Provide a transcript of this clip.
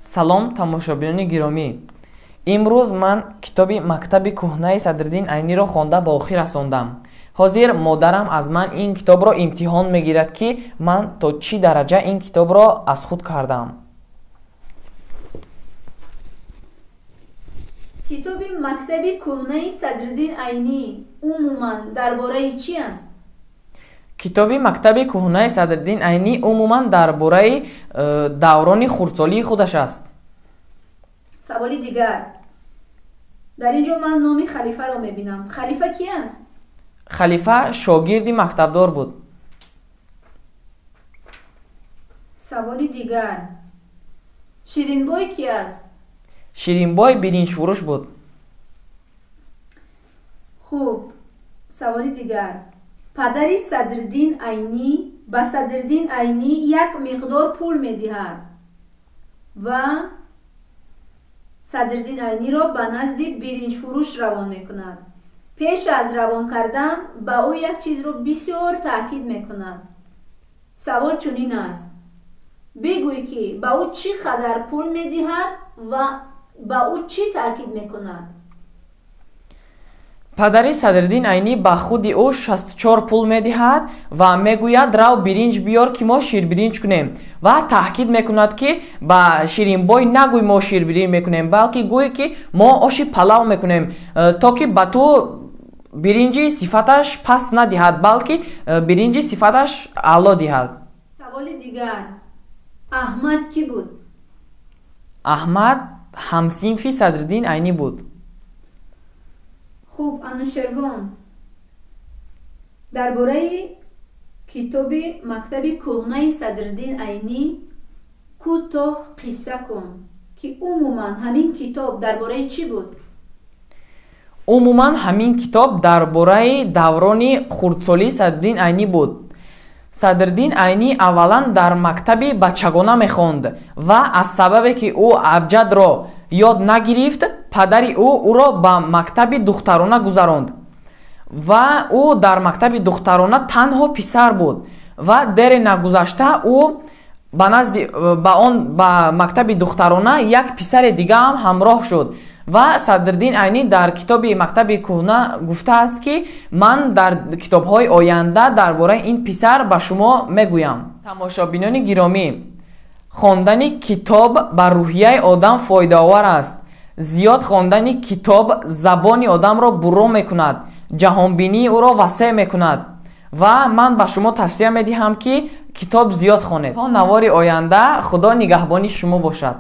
Салом, тамошобинони гиромӣ. Имрӯз ман китоби мактаби кӯҳнаи Садриддин Айниро хонда ба охир расондам. Ҳозир модарам аз ман ин китобро имтиҳон мегирад, ки ман то чӣ дараҷа ин китобро аз худ кардам. Китоби мактаби кӯҳнаи Садриддин Айнӣ умуман дар бораи чӣ аст? Китоби мактаби кӯҳнаи Садриддин Айнӣ умуман дар бораи даврони хурдсолии худаш аст. Саволи дигар. Дар ин ҷо ман номи Халифаро мебинам. Халифа ки аст? Халифа шогирди мактабдор буд. Саволи дигар. Ширинбой ки аст? Ширинбой биринҷфурӯш буд. Хуб, саволи дигар. Падари Садриддин Айнӣ ба Садриддин Айнӣ як миқдор пул медиҳад ва Садриддин Айниро ба назди биринҷфурӯш равон мекунад. Пеш аз равон кардан ба ӯ як чизро бисёр таъкид мекунад. Савол чунин аст: бигӯй, ки ба ӯ чӣ қадар пул медиҳад ва ба ӯ чӣ таъкид мекунад? Падари Садриддин Айнӣ ба худи ӯ 64 пул медиҳад ва мегӯяд: рав биринҷ биёр, ки мо ширбиринҷ кунем, ва таъкид мекунад, ки ба Ширинбой нагӯй мо ширбиринҷ мекунем, балки гӯй, ки мо оши палав мекунем, то ки ба ту биринҷи сифаташ паст надиҳад, балки биринҷи сифаташ аъло диҳад. Саволи дигар. Аҳмад кӣ буд? Аҳмад ҳамсинфи Садриддин Айнӣ буд. Хуб, Анушервон, дар бораи китоби мактаби кӯҳнаи Садриддин Айнӣ кӯтоҳ қисса кун, ки умуман ҳамин китоб дар бораи чӣ буд? Умуман ҳамин китоб дар бораи даврони хурдсолии Садриддин Айнӣ буд. Садриддин Айнӣ аввалан дар мактаби бачагона мехонд ва аз сабабе ки ӯ абҷадро ёд нагирифт, падари ӯ ӯро ба мактаби духтарона гузаронд ва ӯ дар мактаби духтарона танҳо писар буд ва дере нагузашта ӯ ба назди ба он ба мактаби духтарона як писари дигаам ҳамроҳ шуд. Ва Садриддин Айнӣ дар китоби мактаби кӯҳна гуфтааст, ки ман дар китобҳои оянда дар бораи ин писар ба шумо мегӯям. Тамошобинони гиромӣ, хондани китоб ба рӯҳияи одам фоидаовар аст. Зиёд хондани китоб забони одамро бурро мекунад, ҷаҳонбинии ӯро васеъ мекунад ва ман ба шумо тавсия медиҳам, ки китоб зиёд хонед. То навори оянда Худо нигаҳбони шумо бошад.